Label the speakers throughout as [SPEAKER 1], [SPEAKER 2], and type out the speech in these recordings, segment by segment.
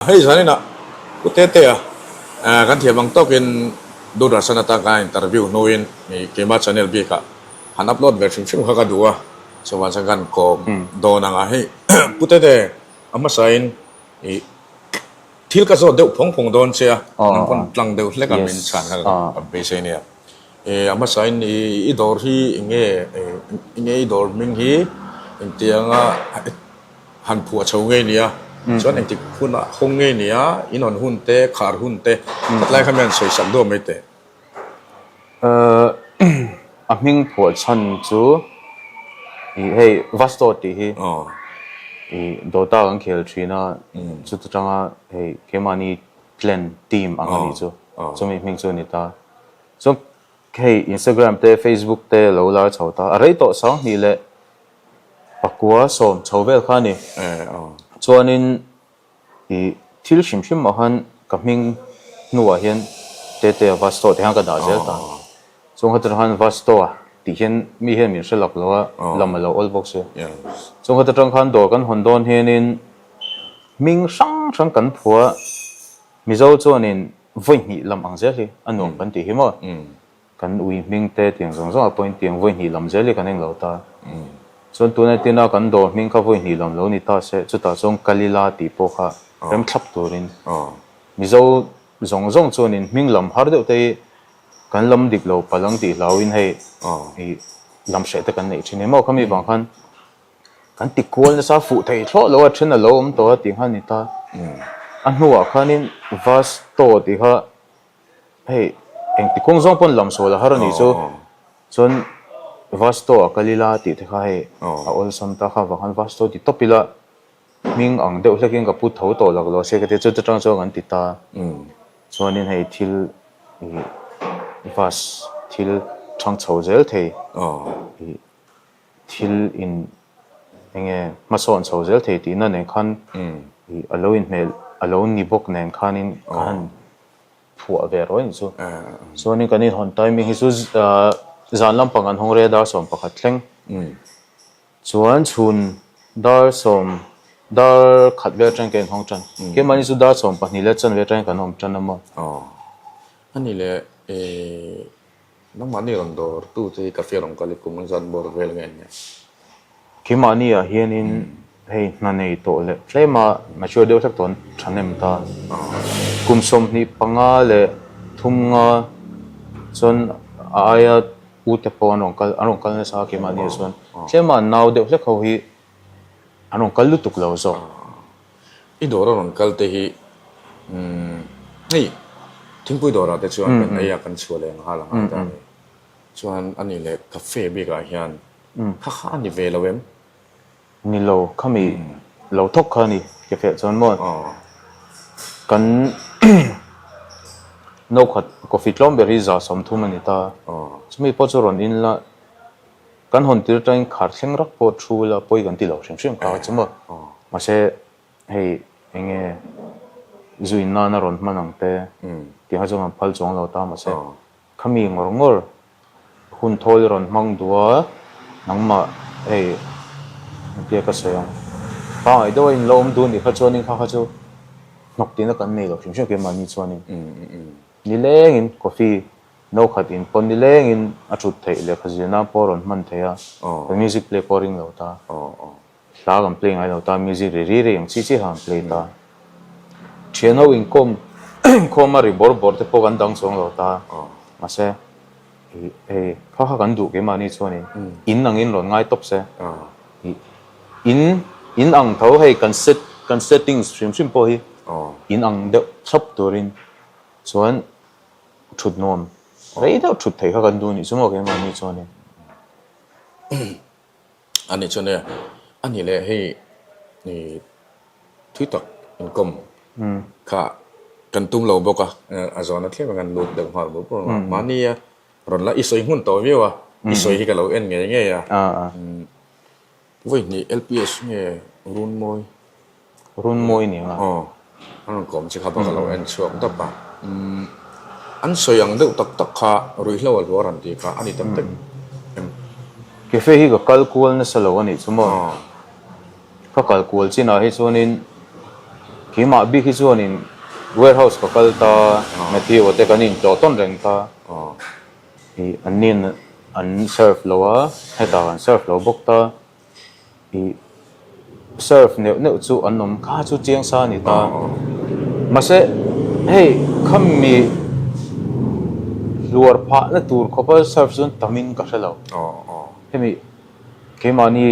[SPEAKER 1] Hei zaninah Pu Tetea kan thiam ang tawkin Doordarshan atan kan interview hnuin keimah channel bikah han upload ve hrim hrim kha ka duh a, chuvang chuan kan kawm dawn ang a. Hei Pu Tete a hmasain thil ka zawt deuh phawng phawng dawn che a, nang pawn tlang deuh hlek a min chhan kha ka beisei nia. A hmasain i dawr hi enge enge i dawr hming hi engtianga han phuah chho ngei nia, chuan engtik hunah hawng ngei nia, in hawn hun te, khar hun te, khatlai kha mian sawi sak duah mai teh.
[SPEAKER 2] A hming phuah chhan chu ih hei Vasto tih hi ih Dota kan khel thin a, chuta tanga hei keimahni clan team ang a nih chu, chumi hming chu a ni ta. Chuan hei Instagram te Facebook te lo lar chho ta, a rei tawh 2000 leh Pakua sawm chho vel kha a ni. Chuanin ih thil hrim hrim ah khan ka hming hnuah hian Tetea Vasto tih khan ka dah zel ta. Chung khat atang khan Vasto-a tih hian mi hian min hre lak lo a, lam a lo awl bawk si. Chung khat atang khan dawr kan hawn dawn hianin hming hrang hrang kan phua Mizo chuanin vawi hnih lam ang zel hi a nuam kan tih hi maw? Kan ui hming te tiang zawng zawng ah pawhin tiang vawi hnih lam zel hi kan englo ta. Chuan tuna tina kan dawr hming kha vawi hnih lam lo ni ta se, chutah chuan Kalila tih pawh kha rem thlap turin Mizo zawng zawng chuanin hming lam har deuh te hi kan lam dik lo palang tih hlauhin hei ih lam hreh te kan neih thin emaw khami vang khan kan ti kual nasa fuh thei thlawh lo a then a lo awm tawh a tih kha a ni ta. A hnuah khanin Vasto tih kha Hei engti kawng zawng pawn lam sual a har a nih chu. Chuan Vasto a kal ila tih te kha hei a awlsam ta kha vang khan Vasto ti tawp ila hming ang deuh hlekin ka pu tho tawh lak lo a se ka ti a, chuta tang chuan kan ti ta. Chuanin hei thil ih Vas thil thang chho zel thei ih Thil in enge hmasawn chho zel thei tihna nen khan ih a lo inhmel a lo ni bawk nen khanin ka han phuah ve rawh anih chu. Chuanin kan inhawn timing hi chu zan lampang an hawng rei a dar 11 thleng. Chuan chhun dar sawm dar khat vel atangin kan inhawng tan. Keimahni chu dar 12 leh chanve atangin kan awm tan a maw.
[SPEAKER 1] Ani leh Nangmahni rawn dawr tu te hi cafe rawn kal i kum an zat bawr vel nge nia?
[SPEAKER 2] Keimahni ah hianin hei hna nei tawh leh tlema mature deuh hlek tawh an thahnem ta. Kum 25 leh thum nga chuan a aia u te pawh an rawn kal an rawn kal nasa a keimahni ah chuan tlema an nau deuh hlek ho hi an rawn kal lutuk lo zawk.
[SPEAKER 1] I dawr a rawn kal te hi hei thingpui dawrah te chuan kan ei a kan chhuah leh nghal ang a ta ni. Chuan a nih leh cafe bikah hian kha kha a ni ve lo em?
[SPEAKER 2] Ni lo, khami lo thawk kha a ni cafe ah chuan maw kan no khat coffee tlawm ber hi 130 a ni ta. Chumi pawh chu rawn in la Kan hawn tir atangin khar thleng rak pawh thu ila pawi kan ti lo hrim hrim kha chu maw. Mahse hei eng nge zu in nana rawn hman ang te tih kha chuan kan phal chuang lo ta mahse khami ngawr ngawr hun thawl i rawn hmang duh a nangmah hei engtia ka sawi ang pangngai deuha in lo awm duh nih kha chuanin kha kha chu hnawk tihna kan nei lo hrim hrim keimahni chuanin nilengin coffee No khat in pawn nilengin a thut theih lehkha zir nan pawh a rawn hman thei a, kan music play pawh a ring lo ta. Hla kan play ngai lo ta, music ri ri ri ang chi chi kha kan play ta. Thian ho inkawm inkhawm a ri bawr bawr te pawh kan dang chuang lo ta. Mahse ih hei kha kha kan duh keimahni chuanin in angin rawn ngai tawp se. Ih in in ang tho hei kan set kan settings hrim hrim pawh hi in ang deuh thlawp turin chuan Thut nuam rei deuh thut theih kha kan duh nih chu maw keimahni chuanin.
[SPEAKER 1] A nih chuan e, a nih leh hei i thui tak inkawm kha kan tum lo bawk a, a zawhna thleng kan lut deuh nghal bawk bawk a, mahni a rawn la i sawi hmun tawh viau a, i sawi hi ka lo en ngei ngei a. Vawi hnih LPS nge Runmawi?
[SPEAKER 2] Runmawi ni ang a.
[SPEAKER 1] Aw, an rawn kawm che kha bak a lo en chhuak dap a. Umm, an sawi ang deuh tak tak kha ruihhlo a hluar an tih kha a ni tak tak em?
[SPEAKER 2] Cafe hi ka kal kual nasa lo a nih chu maw? Ka kal kual chinah hi chuanin Keimah bik hi chuanin warehouse ka kal ta, Matthew-a te kan intlawh tawn reng ta. Ih anni'n an serve lo a, hetah kan serve lo bawk ta. Ih serve neuh neuh chu an awm kha chu chiang sa a ni ta. Mahse hei khami hluar phahna tur khawpa serve chuan tamin ka hre lo. Hemi keimahni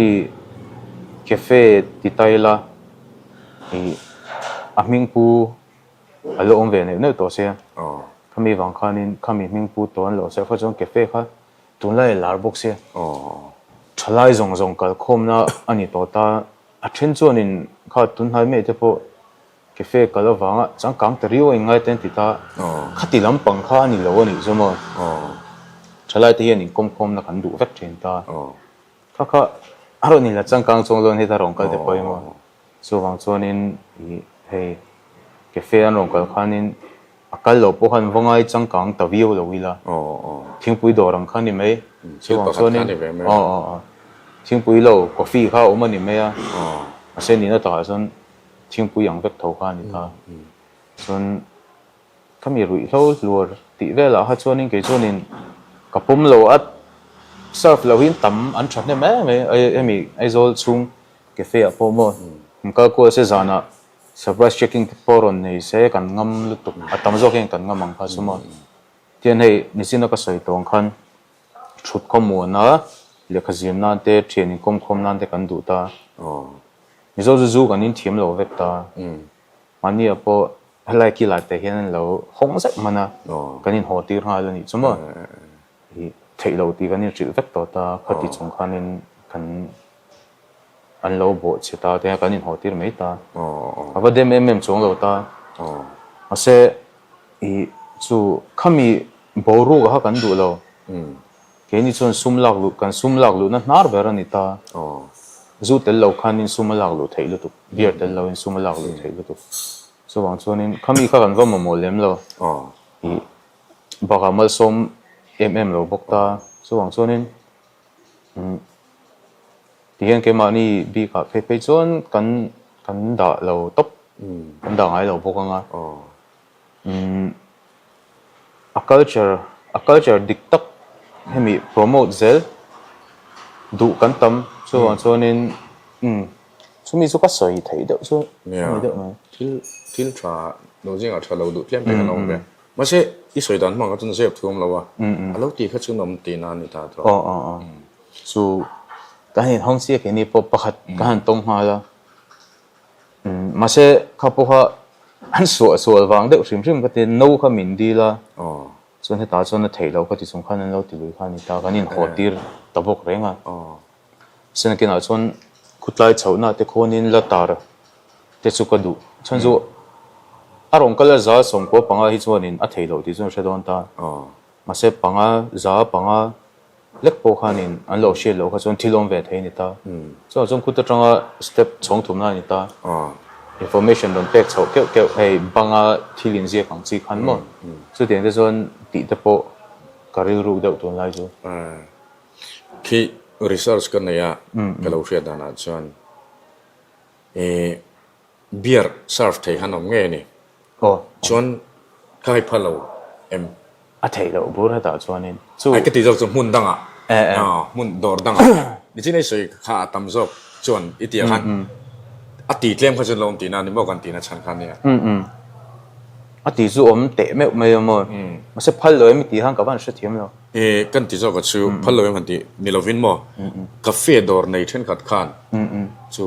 [SPEAKER 2] cafe ti ta ila ih a hming pu a lo awm ve neuh neuh tawh sia. Khami vang khanin khami hming pu tawh an lo serve kha chuan cafe kha Tunlai a lar bawk sia. Thalai zawng zawng kalkhawmna a ni tawh ta. A then chuanin kha tunhnai mei te pawh cafe kal avanga changkang ta riau a inngai te an ti ta. Khati lampang kha a ni lo a nih chu maw. Thalai te hian inkawmkhawmna kan duh vek thin ta. Kha kha a rawn inla changkang chuang dawn heta rawn kal te pawh hi maw. Chuvang chuanin ih hei cafe an rawn kal khanin A kal lo pawh khan va ngai changkang ta viau lo ila. Thingpui dawr ang kha a ni mai. Chuvang chuanin aw aw aw thingpui lo coffee kha a awm a ni mai a. Mahse nihna takah chuan thingpui ang vek tho kha a ni ta. Chuan khami ruihhlo hluar tih velah kha chuanin kei chuanin ka pawm lo a serve lo hi tam an tha hnem em mai hemi Aizawl chhung cafe ah pawh maw an kal kual se zanah Surprise checking te pawh rawn nei se kan ngam lutuk, a tam zawk hian kan ngam ang kha chu maw. Tihian hei nichin a ka sawi tawh ang khan thut khawmuan a lehkha zir nan te thian inkawm khawm nan te kan duh ta. Mizo chu zu kan inthiam lo vek ta. Mahni ah pawh helai kilah te hian an lo hawng zet hman a, kan inhaw tir nghal a nih chu maw. Theih lo tih kan inhrilh vek tawh ta, khati chung khanin kan An lo bawh chhe ta te kan inhaw tir mai ta. A va dem em em chuang lo ta. Mahse ih chu khami boruak kha kan duh lo. Keini chuan sum lak luh kan sum lak luhna hnar ber a ni ta. Zu tel lo khanin sum a lak luh theih lutuk. Beer tel loin sum a lak luh theih lutuk. Chuvang chuanin khami kha kan va mamawh lem lo. Ih bakah malsawm em em lo bawk ta. Chuvang chuanin Tihian keimahni bikah phei phei chuan kan kan dah lo tawp, kan dah ngai lo bawk anga. A culture a culture dik tak hemi promote zel duh kan tam chuvang chuanin chumi chu ka sawi theih deuh chu a ni deuh mai.
[SPEAKER 1] Thil thil tha lo zingah tha lo duh tlem te kan awm ve. Mahse i sawi dan hmang kha chuan zep thu awm lo a, a lo tih kha chuan awm tihna a ni ta tawh.
[SPEAKER 2] Aw aw aw. Chu ka han inhawng chiah keini pawh pakhat ka han tawng nghal a, mahse kha pawha an suah sual vang deuh hrim hrim ka ti no kha min dil a, chuan hetah chuan a theih loh ka ti chung khan an lo ti lui kha a ni ta, kan inhaw tir ta bawk reng a. Senakinah chuan khutlai chhohna te khuanin la tar te chu ka duh. Chhan chu a rawn kal a za 95 hi chuanin a theih loh tih chu an hre dawn ta. Mahse panga za panga lek pawh khanin an lo hriat loh kha chuan thil awm ve thei a ni ta. Chuvang chuan khut atanga step chhawng thumna a ni ta. Information rawn pek chhoh keuh keuh hei banga thil inziak ang chi khan maw. Chutiang te chuan tih te pawh ka rilruk deuh tunlai chu.
[SPEAKER 1] Khi research ka nei a ka lo hriat danah chuan ih beer serve thei han awm ngei a ni. Chuan ka hai phal lo em?
[SPEAKER 2] A theih loh bur hetah chuanin
[SPEAKER 1] chu. Ai ka ti zawk chu hmun dangah hmun dawr dangah nichin ei sawi kha a tam zawk chuan i tih ah khan a ti tlem kha chuan lo awm tihna a ni maw kan tihna chhan kha nia.
[SPEAKER 2] A ti chu awm teh meuh mai a maw. Mahse phal lo em i tih khan ka van hrethiam lo.
[SPEAKER 1] E, kan ti zawk a chu phal lo em han tih ni lovin maw cafe dawr nei thenkhat khan chu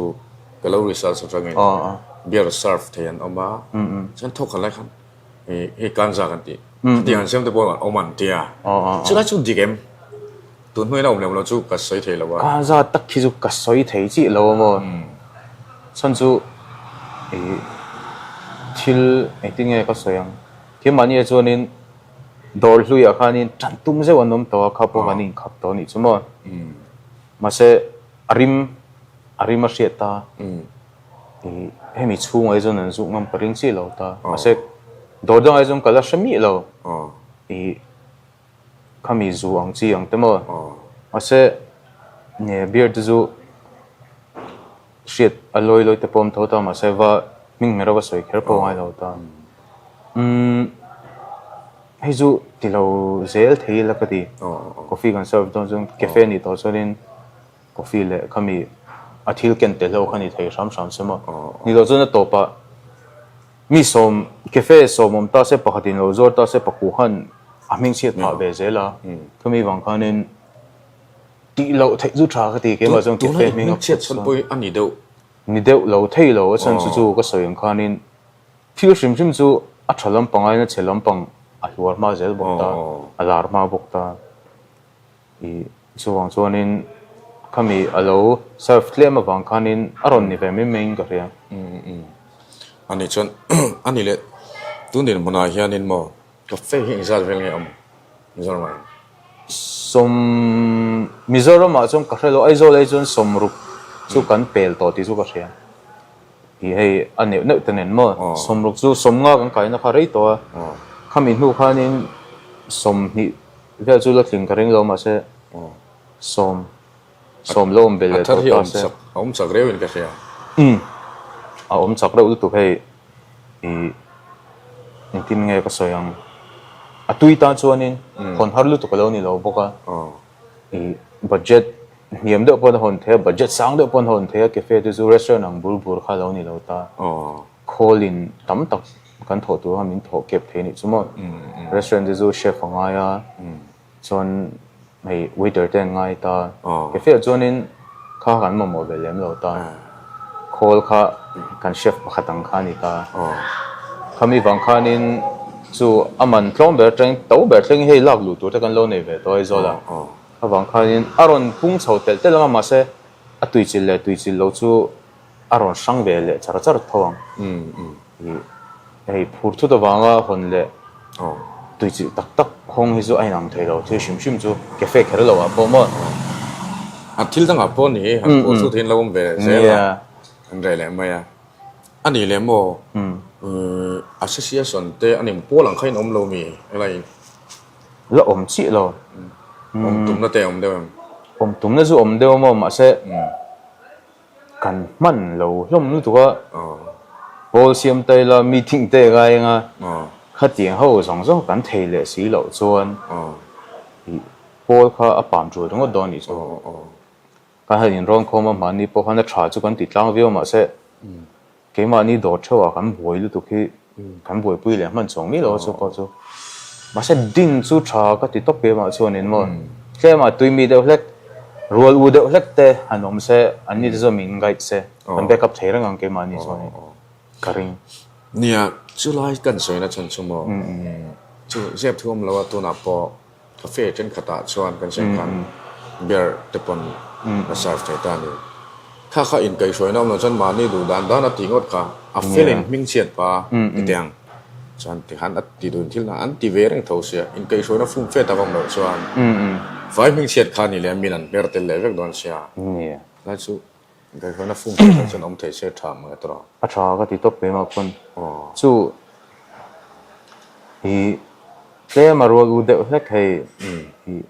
[SPEAKER 1] ka lo research atangin beer serve thei an awm a, chuan thawk khat lai khan hei kanza kan tih khatiang an siam te pawh an awm an tia, chulai chu dik em? Tun hnuaiin a awm lem lo chu ka sawi thei lo a.
[SPEAKER 2] Kanza tak khi chu ka sawi thei chiah lo a maw, chhan chu thil engtin nge ka sawi ang, keimahni ah chuanin Dawr hluiah khanin tan tum zeuh an awm tawh a, kha pawh kan inkhap tawh a nih chu maw. Mahse a rim, a rim a hriat ta. Ih hemi chhungah hi chuan an zuk ngam ka ring chiah lo ta. Mahse dawr dangah hi chuan ka la hre miah lo. Ih khami zu ang chi ang te maw. Mahse nge beer te chu hriat a lawi lawi te pawh a awm tho ta mahse va. Hming hmel ka sawi kher pawh ngai lo ta. Umm hei chu ti lo zel thei ila ka ti. Coffee kan serve dawn chuan cafe nih tawh chuanin coffee leh khami a thil ken tel ho kha ni thei hram hram se maw. Ni loh chuan a tawpah mi sawm cafe sawm awm ta se pakhatin lo zuar ta se pakhu khan a hming chhiat phah ve zel a. Khami vang khanin tih loh theih chu tha ka ti keimah chuan cafe hming a
[SPEAKER 1] chhiat chhan pawh hi a ni deuh.
[SPEAKER 2] Ni deuh lo thei lo a chhan chu chu ka sawi ang khanin thil hrim hrim chu a tha lampang aiin a chhe lampang a hluar hma zel bawk ta, a lar hma bawk ta. Ih chuvang chuanin khami a lo serve tlem avang khanin a rawn ni ve mai maiin ka hria.
[SPEAKER 1] Ani chuan ani leh tun dinhmunah hianin maw Cafe hi engzat vel nge awm Mizoramah hian?
[SPEAKER 2] Sawm Mizoramah chuan ka hre lo, Aizawl ai chuan sawmruk chu kan pel tawh tih chu ka hria. Ih hei a neuh neuh te nen maw? Sawmruk chu sawmnga kan kaina kha rei tawh a, khami hnu khanin sawmhnih vel chu la tling ka ring lo mahse sawm sawm lo awm belh leh tawh ta se.
[SPEAKER 1] A awm chak reuhin ka hria.
[SPEAKER 2] Umm a awm chak reuh lutuk hei. Ih engtin nge ka sawi ang? A tui tan chuanin hawn har lutuk a lo ni lo bawk a. Ih budget hniam deuh pawn a hawn thei a, budget sang deuh pawn a hawn thei a, cafe te chu restaurant ang bur bur kha a lo ni lo ta. Khawlin tam tak kan thawh tur kha min thawh kep thei a nih chu maw. Restaurant te chu chef a ngai a. Chuan hei waiter te an ngai ta. Cafe ah chuanin kha kan mamawh ve lem lo ta. Khawl kha kan chef pakhat ang kha a ni ta. Khami vang khanin chu a man tlawm ber atangin to ber thlengin hei lak luh tur te kan lo nei ve tawh Aizawl ah. Kha vang khanin a rawn pung chho telh telh ang a mahse a tuichilh leh tuichilh lo chu a rawn hrang ve leh char char tho ang. Ih hei phur thut avanga hawn leh tuichilh tak tak hawng hi chu a inang thei lo thil hrim hrim chu cafe kher lo ah pawh maw.
[SPEAKER 1] A thil dangah pawh ni han phur thut hian lo awm ve zel a, an reh leh mai a. A nih leh maw association te a ni pawl ang kha in awm lo mi helai.
[SPEAKER 2] La awm chiah lo.
[SPEAKER 1] Awm tumna te a awm deuh em?
[SPEAKER 2] Awm tumna chu awm deuh maw mahse. Kan hman lo hlawm lutuk a, pawl siam ta ila meeting te ngai anga khatiang ho zawng zawng kan thei leh si loh chuan ih pawl kha a pam tul ringawt dawn anih chu. Kan han inrawn khawm a mahni pawh khan a tha chu kan ti tlang viau mahse Keimahni dawr theuhah kan buai lutuk hi kan buaipui leh hman chuang miah lo a chu pawh chu. Mahse din chu tha ka ti tawp keimah chuanin maw tlema tuimi deuh hlek rual u deuh hlek te han awm se an ni te chuan min guide se kan back up thei reng ang keimahni chuanin ka ring.
[SPEAKER 1] Nia chulai kan sawina chhan chu maw chu zep thu awm lo a tunah pawh Cafe thenkhatah chuan kan sawi khan beer te pawn a serve thei ta a ni. Kha kha inkaihhruaina awm lo chuan mahni duh dan dan a tih ngawt kha a felin hmingchhiat pa ti teh ang. Chuan tikhan a ti dun thil an ti ve reng tho sia, inkaihhruaina fum fe tak awm loh chuan vai hmingchhiat kha ni leh min an hmer tel leh vek dawn sia. Lai chu inkaihhruaina fum fe tak chuan awm thei se tha mang e tawrh.
[SPEAKER 2] A tha ka ti tawp keimah pawn chu i Tlem a rual u deuh hlek hei ih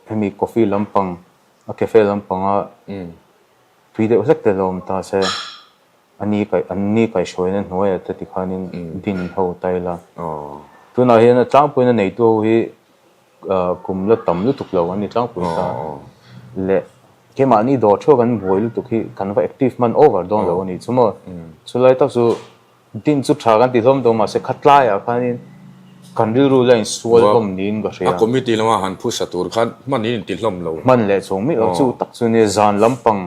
[SPEAKER 2] hemi coffee lampang a cafe lampanga tui deuh hlek te lo awm ta se a ni kaih an ni kaihhruaina hnuaiah te tikhanin din ho ta ila. Tunah hian a tlangpuiin a neitu ho hi kum la tam lutuk lo an ni tlangpui ta leh keimahni dawr theuh kan buai lutuk hi kan va active hman over dawn lo a ni chu maw. Chulai tak chu Din chu tha kan ti hlawm tawh mahse khatlaiah khanin kan rilru la insual hlawm niin ka hria.
[SPEAKER 1] A committee lama han phusa tur khan hman in inti hlawm lo.
[SPEAKER 2] Hman leh chuang miah lo chu tak chu nia zan lampang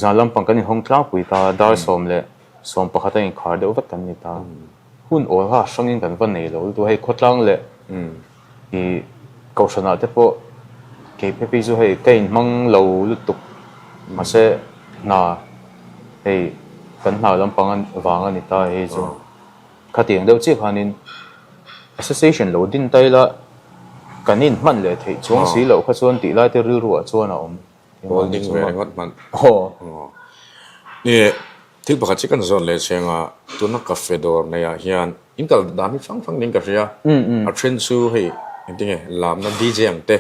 [SPEAKER 2] zan lampang kan inhawng tlangpui ta dar 11 a inkhar deuh vek kan ni ta. Hun awl kha hrangin kan va nei lo lutuk a hei khawtlang leh ih kohhranah te pawh kei phei phei chu hei ka inhmang lo lutuk mahse hna Hei kan hna lampang vang a ni ta hei chu khatiang deuh chiah khanin association lo din ta ila kan inhman leh theih chuang si loh kha chuan tih lai te rilru ah chuan a awm.
[SPEAKER 1] Pawl ding ve ringawt hman. Ni thil pakhat chi kan zawn leh cheng a tuna cafe dawr nei ah hian in kal dan hi hrang hrang niin ka hria a then chu hei engtinge lamna DJ ang te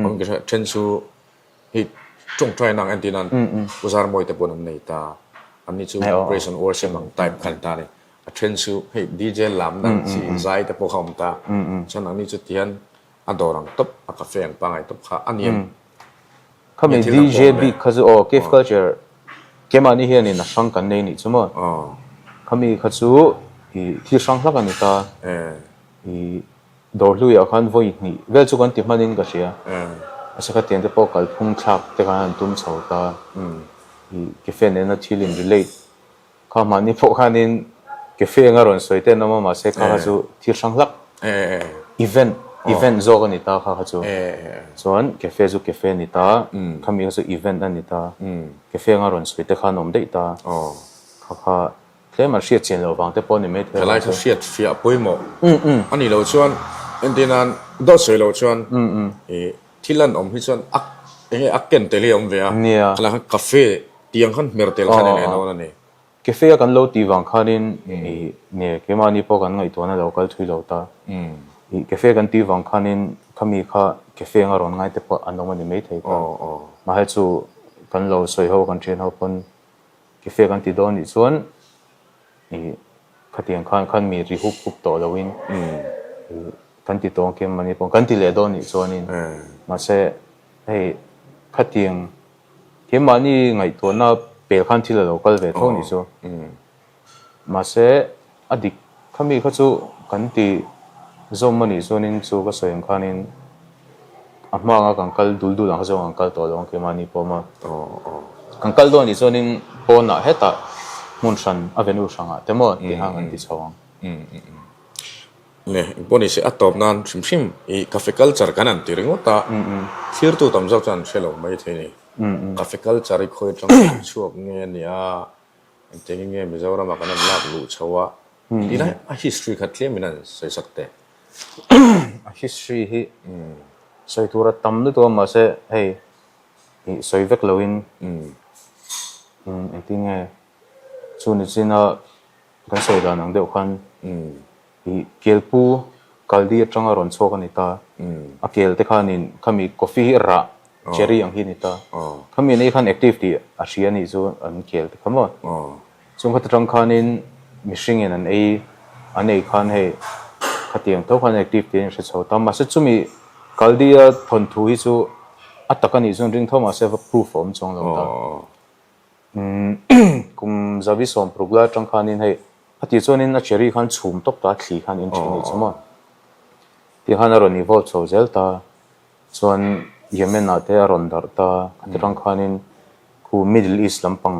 [SPEAKER 1] awm ka hria a then chu Hei tawngtai nang entir nan Pu Zarmawi te pawn an nei ta. Anni chu praise and worship ang type kha an ta a ni. A then chu hei DJ lam dan chi zai te pawh kha a awm ta. Chuan anni chu tihian a dawr ang tawp, a cafe ang pangngai tawp kha a ni em?
[SPEAKER 2] Khami DJ bik kha chu aw Cave Culture keimahni hianin a hrang kan nei nih chu maw? Khami kha chu ih thil hrang hlak a ni ta. Ih dawr hluiah khan vawi hnih vel chu kan ti hmanin ka hria. A se khatiang te pawh kalphung thlak te khan an tum chho ta. Ih cafe nena thil in relate Kha mahni pawh khanin cafe anga rawn sawi te an awm a, mahse kha kha chu thil hrang hlak event event zawk a ni ta kha kha chu. Chuan cafe chu cafe a ni ta, khami kha chu event a ni ta, cafe anga rawn sawi te kha an awm daih ta. Kha kha tlem an hriat chian loh vang te pawh a ni mai thei a.
[SPEAKER 1] Helai kha hriat fiah pawimawh a nih loh chuan entir nan dawt sawi loh chuan ih thil an awm hi chuan a enge a ken tel hi a awm ve a, khalai khan cafe Tiang khan hmer tel khan i leh dawn a ni.
[SPEAKER 2] Cafe a kan lo tih vang khanin ih nge keimahni pawh kan ngaihtuahna lo kal thui lo ta. Ih cafe kan tih vang khanin khami kha cafe anga rawn ngai te pawh an awm a ni maithei ta. Mahse chu kan lo sawi ho kan thian ho pawn cafe kan ti dawn nih chuan ih khatiang khan khan mi ri hup hup tawh loin ih kan ti tawng keimahni pawh kan ti leh dawn nih chuanin mahse hei khatiang Keimahni ngaihtuahna pel khan thil a lo kal ve tho nih chu. Mahse, a dik khami kha chu kan ti zawm a nih chuanin chu ka sawi ang khanin a hma anga kan kal dul dul ang kha chuan kan kal tawh lo ang keimahni pawm a. Kan kal dawn nih chuanin pawnah hetah hmun hran a venue hrangah te maw tih khan kan ti chho ang.
[SPEAKER 1] Nge, engpawh ni se a tawp nan hrim hrim i cafe culture kan han ti ringawt a, thlirtu tam zawk chuan an hre lo mai thei ni. Cafe culture hi khawi atang hian chhuak nge a nia, engtiangin nge Mizoram ah kan han lak luh chho a, tih lai a history kha tlem in an sawi sak teh.
[SPEAKER 2] A history hi sawi tur a tam lutuk a mahse hei ih sawi vek loin engtin nge chu ni chin a Kan sawi dan ang deuh khan ih kelpu kaldi atanga rawn chhuak a ni ta. A kel te khanin khami coffee hi rah cherry ang hi a ni ta. Khami an ei khan active tih a hria a nih chu an kel te kha maw. Chung khat atang khanin mihringin an ei an ei khan hei khatiang tho khan active tih an inhre chho ta. Mahse chumi kaldi a thawnthu hi chu a tak a nih chu an ring tho mahse va proof a awm chuang lo ta. Kum zavi sawmpruk lai atang khanin hei a tih chuanin a cherry khan chhum tawp ta thli khan in thin nih chu maw. Tih khan a rawn evolve chho zel ta chuan Yemen ah te a rawn darh ta khati tang khanin khu Middle East lampang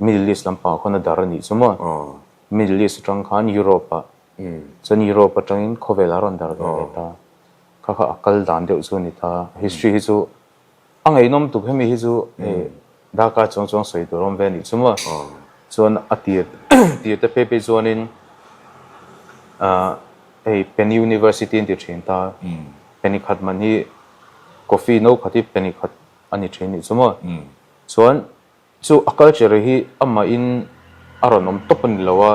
[SPEAKER 2] Middle East lampang ah khawn a darh a nih chu maw. Middle East atang khan Europe ah chuan Europe atangin khawvel a rawn darh ve leh ta kha kha a kal dan deuh chu a ni ta history hi chu A ngaihnawm tuk hemi hi chu hei darkar chuang chuang sawi tur awm ve a nih chu maw. Chuan a tir tir te phei phei chuanin ah hei Penny University an ti thin ta. Penny khat man hi coffee no khat hi penny khat a ni thin nih chu maw. Chuan chu a culture hi amahin a rawn awm tawp a ni lo a.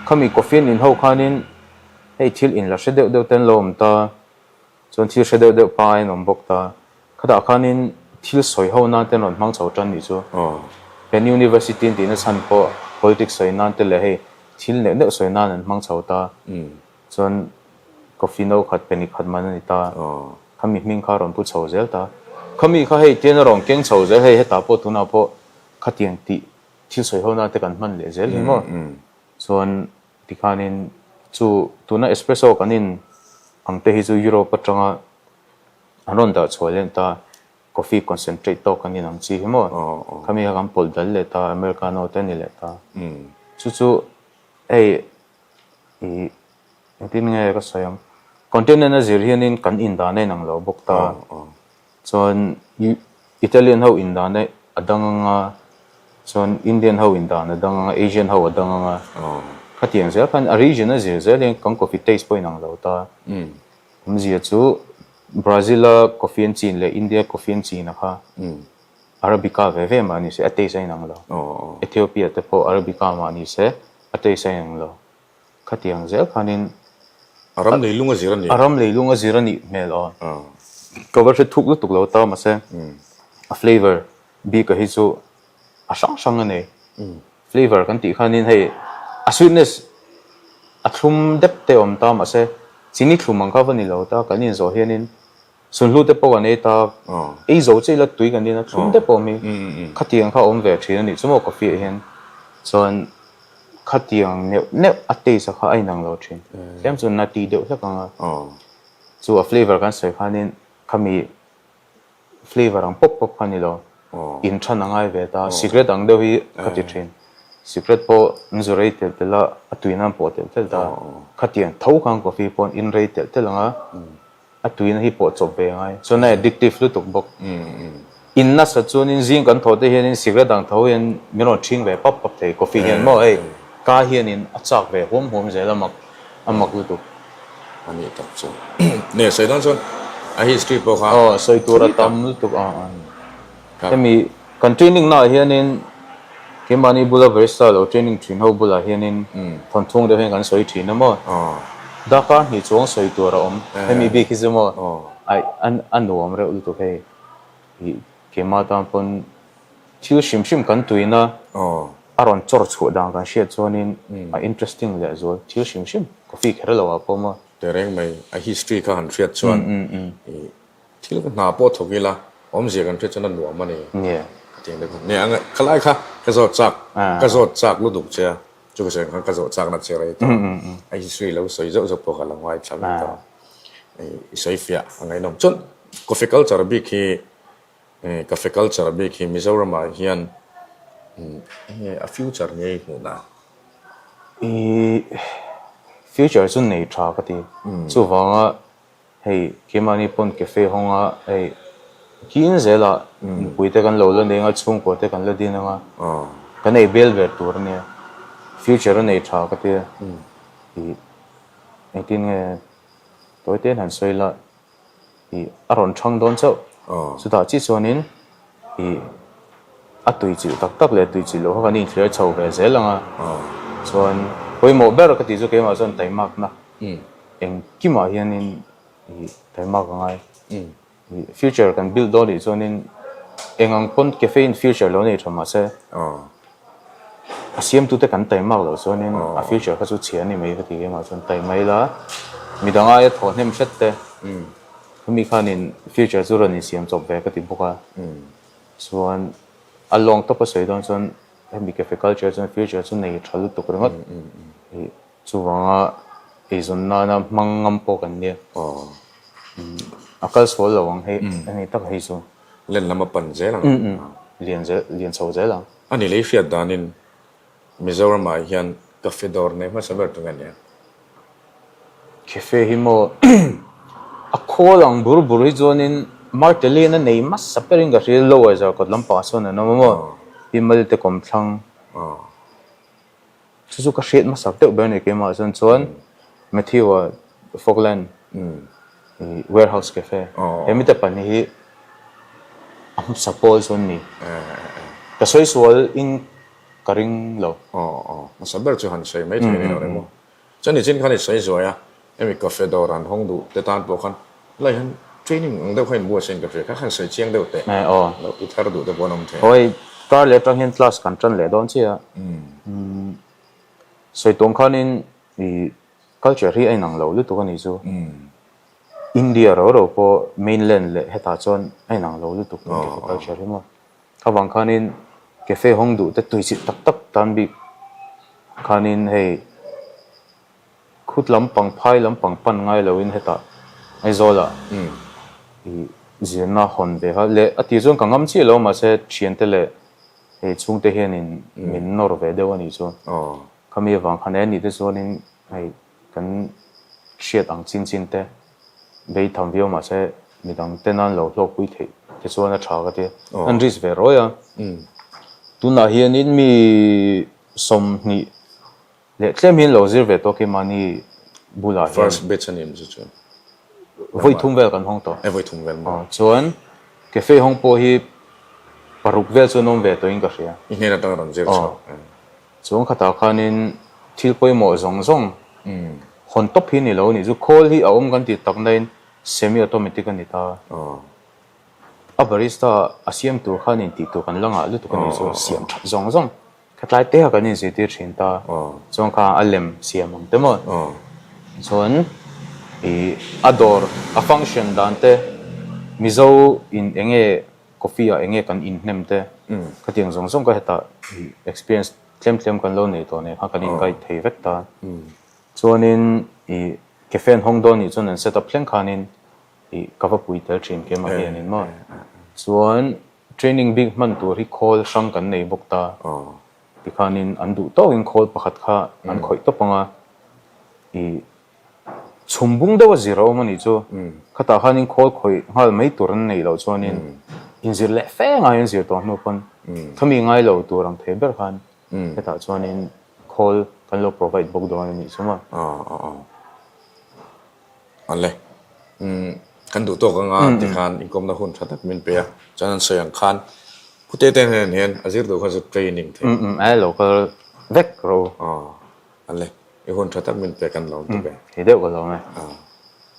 [SPEAKER 2] Khami coffee an in ho khanin hei thil in la hre deuh deuh te an lo awm ta. Chuan thil hre deuh deuh pa a inawm bawk ta. Khatah khanin thil sawi ho nan te an rawn hmang chho tan nih chu. Penn University an tihna chhan pawh politics sawi nan te leh hei thil neuh neuh sawi nan an hmang chho ta. Chuan coffee no khat penny khat man a ni ta. Khami hming kha a rawn pu chho zel ta. Khami kha hei tian a rawn keng chho zel hei hetah pawh tunah pawh khatiang tih thil sawi ho nan te kan hman leh zel hi maw. Chuan Tikhanin chu tuna espresso kan in ang te hi chu Europe atanga an rawn dah chhuah leh ta, coffee concentrate tawk kan in ang chi hi maw? Khami kha kan pawlh dal leh ta, Americano te a ni leh ta. Chu chu hei ih engtin nge ka sawi ang, continent a zir hianin kan in dan a inang lo bawk ta. Chuan Italian ho in dan a dang anga, chuan Indian ho in dan a dang anga, Asian ho a dang anga. Khatiang zel khan a region a zir zel hian kan coffee taste pawh inang lo ta. Awmzia chu Brazil a coffee an chin leh India coffee an chin a kha Arabica ve ve mah ni se a taste a inang lo. Ethiopia te pawh Arabica mah ni se a taste a inang lo. Khatiang zel khanin
[SPEAKER 1] A ram leilung a zir a ni.
[SPEAKER 2] A ram leilung a zir a nih hmel aw. Ka va hre thuk lutuk lo ta mahse a flavour bik a hi chu a hrang hrang a nei. Flavour kan tih khanin hei a sweetness a thlum dep te awm ta mahse chini thlum ang kha va ni lo ta kan inzawh hianin sunhlu te pawh kan ei ta ei zo chiah ila tui kan in a thlum dep awm hi khatiang kha awm ve thin a nih chu maw coffee ah hian chuan khatiang neuh neuh a taste a kha a inang lo thin tlem chuan nutty deuh hlek ang a chu a flavour kan sawi khanin khami Flavour ang pawp pawp kha ni lo. In than a ngai ve ta. Cigarette ang deuh hi ka ti thin. Cigarette pawh an zu rei telh telh a, a tuina an pawh telh telh ta. Khatiang tho khan coffee pawh an in rei telh telh ang a, a tuina hi pawh chawp ve a ngai. Chuan a addictive lutuk bawk. In nasa chuanin zing kan thawh te hianin cigarette ang tho hian min rawn ṭhing ve pap pap thei. Coffee hian maw hei ka hianin a chak ve huam huam zel a mak a mak lutuk.
[SPEAKER 1] A nih tak chu. Nge sawi dawn chuan a history pawh kha.
[SPEAKER 2] Aw sawi tur a tam lutuk a. Hemi kan training naah hianin keimahni bula barista lo training thin ho bulah hianin thawnthung deuh hian kan sawi thin a maw. Darkar hnih chuang sawi tur a awm. Hemi bik hi chu maw a nuam reuh lutuk hei. Keimah tan pawn thil hrim hrim kan tuina a rawn chawr chhuah dan kan hriat chuanin a interesting leh zual thil hrim hrim coffee kher lo ah pawh maw.
[SPEAKER 1] Tehreng mai a history kha han hriat chuan thil hna pawh thawk ila awmzia kan hriat chuan a nuam a ni. Ka ti ang deuh kha. Nia ang khalai kha ka zawt chak ka zawt chak lutuk che a chu ka sawi ang khan ka zawh chakna che rei tawh a history lo sawi zauh zauh pawh ka lo ngaithla ve tawh i sawi fiah a ngaihnawm chuan coffee culture bik hi Cafe culture bik hi Mizoramah hian enge a future ngei hmuhna?
[SPEAKER 2] I future chu nei tha ka ti. Chuvanga hei keimahni pawn cafe hawnga hei kin zelah nupui te kan lo la nei anga chhungkua te kan la din anga kan ei bel ber tur a nia. Future a nei tha ka ti a. I engtin nge tawi te han sawi la. Ih a rawn chhang dawn chauh. Chutah chi chuanin ih a tui chilh tak tak leh tui chilh loh kha kan inthlir chho ve zel ang a. Chuan pawimawh ber ka tih chu keimah chuan taimakna engkimah hianin ih taimak a ngai. Ih future kan build dawn nih chuanin eng ang pawn cafe in future lo nei tha mahse A siamtute kan taimak loh chuanin a future kha chu chhia a ni mai ka ti em ah chuan taima ila midang aia thaw hnem hret te khami khanin future chu rawn insiam chawp ve ka ti bawk a chuan a lawng tawp a sawi dawn chuan hemi cafe culture chuan future chu nei tha lutuk ringawt ih chuvanga eizawn nana hmang ngam pawh kan nia a kal sual lo ang hei a ni tak hei chu.
[SPEAKER 1] Len lam a pan zel ang.
[SPEAKER 2] Lian zel lian chho zel ang.
[SPEAKER 1] A ni lei hriat danin Mizoramah hian cafe dawr nei hmasa ber tunge nia?
[SPEAKER 2] Cafe hi maw a khawl ang bur bur hi chuanin Martellian a nei hmasa berin ka hria Lower Zarkawt lampangah sawn an awm a maw Himal te kawmthlang Chu chu ka hriat hmasak deuh ber a ni keimah chuan chuan Matthew-a Falkland Warehouse Cafe he mite pahnih hi a hmasa pawl chu an ni. Ka sawi sual in ka ring lo.
[SPEAKER 1] Hmasa ber chu han sawi mai thei a ni lo reng maw? Chuan nichin khan i sawi zuai a, hemi cafe dawr an hawng duh te tan pawh khan helai hian training ang deuh kha inbuatsaih in ka hria kha khan sawi chiang deuh teh. Lo ti thar duh te pawh an awm thei.
[SPEAKER 2] Hawi kar leh atang hian class kan tan leh dawn chiah a. Sawi tawng khanin i culture hi a inang lo lutuk a nih chu. India ro ro pawh mainland leh hetah chuan a inang lo lutuk cafe culture hi maw. Avang khanin cafe hawng duh te tui chilh tak tak tan bik khanin hei khut lampang phai lampang pan ngai loin hetah Aizawlah ih zirna hawn ve kha leh a tih chuan ka ngam chiah lo mahse thiante leh hei chhungte hianin min nawr ve deuh a nih chu. Khami avang khan e nih te chuanin hei kan hriat ang chin chin te bei tham viau mahse midang te nan lo hlawkpui theih te chuan a tha ka ti. An risk ve rawi a. Tunah hianin mi 20 leh tlem hian lo zir ve tawk i mahni bulah hian.
[SPEAKER 1] First batch a ni em chu chu?
[SPEAKER 2] Vawi thum vel kan hawng tawh.
[SPEAKER 1] E vawi thum vel maw?
[SPEAKER 2] Chuan cafe hawng pawh hi paruk vel chu an awm ve tawhin ka hria.
[SPEAKER 1] I hnen atanga rawn zir chhuak.
[SPEAKER 2] Chuan khatah khanin thil pawimawh zawng zawng hawn tawp hi ni lo a nih chu. Khawl hi a awm kan tih tak nain semi automatic a ni ta. A barista a siam tur khan intih tur kan la ngah lutuk a nih chu. Siam that zawng zawng. Khatlai te kha kan inzirtir thin ta. Chuan kha a lem siam ang te maw? Chuan ih a dawr a function dan te Mizo in eng nge coffee ah eng nge kan inhnem te khatiang zawng zawng kha hetah ih experience tlem tlem kan lo nei tawh nen khan kan in guide thei vek ta. Chuanin ih cafe an hawng dawn nih chuan an set up thleng khanin ih ka va pui tel thin keimah hianin maw? Chuan Training bik hman tur hi khawl hrang kan nei bawk ta. Tikhanin an duh tawkin khawl pakhat kha an khawih tawp ang a, ih chhum bung deuh a zir a awm a nih chu. Khatah khanin khawl khawih nghal mai tur an neih loh chuanin inzir leh fe ngai an zir tawh hnu pawn thami ngai lo tur ang thei ber khan hetah chuanin khawl kan lo provide bawk dawn a nih chu maw.
[SPEAKER 1] Awle, umm kan duh tawk anga tikhan inkawmna hun tha tak min pe a, chuan an sawi ang khan Pute te hnen hian a zir duh kha chu training thei.
[SPEAKER 2] Umm umm a lo kal vek ro.
[SPEAKER 1] Aw, awle, i hun tha tak min pe kan lawm tuk e.
[SPEAKER 2] Thei deuh ka lawm e.
[SPEAKER 1] Aw.